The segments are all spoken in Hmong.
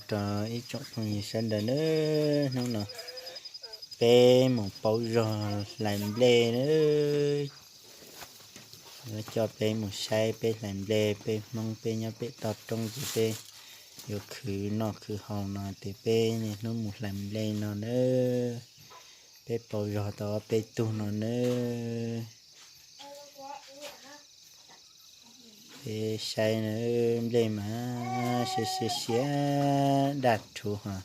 Rau ib tsoom phooj ywg sawv daws nawb, hnub no peb mus pauv zog hlais nplej nawb. Yuav coj peb mus saib peb hlais nplej, peb Hmoob peb nyob pem toj roob ces peb yuav khwv noj khwv haus no ces peb niaj hnub mus hlais nplej no nawb. Peb pauv zog tau ob peb tug no nawb. Peb saib na, nplej mas siab siab siab daj rhuv hos,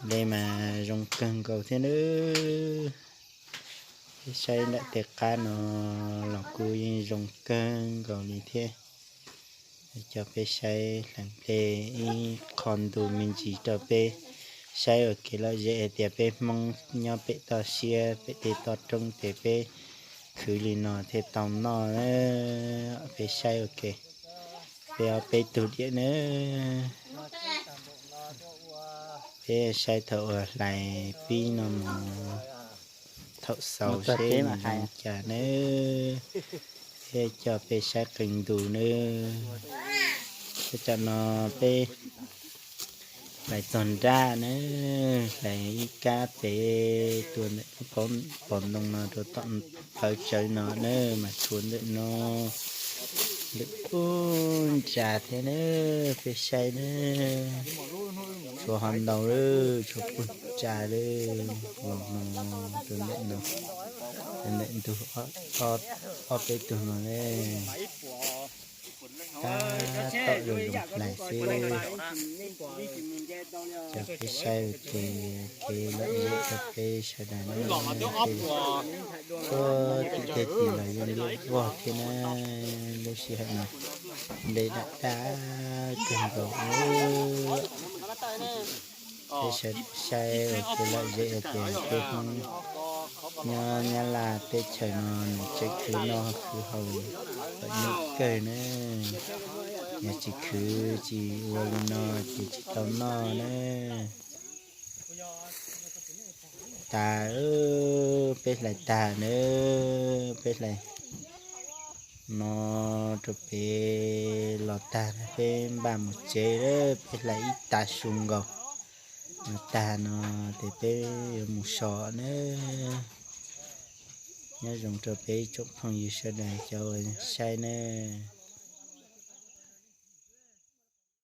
nplej mas zoo kawg nkaus thiab nawb. Peb saib nram tej qab no los kuj yeej zoo kawg nkaus li thiab. Coj peb saib hlais nplej ib qho ntu me ntsis rau peb saib ua kev lom zem hais tias peb Hmoob nyob pem toj siab pem tej toj roob ces peb khwv li no thiaj tau noj. Peb saib ua ke, peb ob peb tug diam nawb. Peb saib thaum uas hlais pib no mus thaum xaus seb zoo cas nawb. Peb coj peb saib qee ntu nawb. Peb tam no peb hlais txog nrab nawb, hlais ib kab pem tuaj ntawm lub pob ntoo no rau tom plawv tsawv no nawb, mas tshuav ntawm no ntawm ub ntsa thiab nawb. Peb saib nawb, tshuav ho ntau lawm, tshuav puag ntsa lawm, los no rau ntawm no, rau ntawm ntug ob peb tug no ne. Tab tom zoo zoo hlais xwb. Coj peb saib ua ke, kev lom zem rau peb sawv daws nawb. Tuaj tim tej tim los yeej liab vog thiab na. Lub sij hawm no nplej daj daj kawg nkaus. Peb saib ua kev lom zem hais tias peb Hmoob nyob Nyab Laj teb chaws no nws tseem khwv noj khwv haus kom nyuaj kawg na. Yog tsis khwv tsis ua li no ces tsis tau noj na. Tas, peb hlais tag na, peb hlais no rau pem los tag peb npaj mus tsev, peb hlais ib tav su nkaus. Los tag no ces peb yuav mus so na. Nyob zoo rau peb tsoom phooj ywg sawv daws cov uas saib na.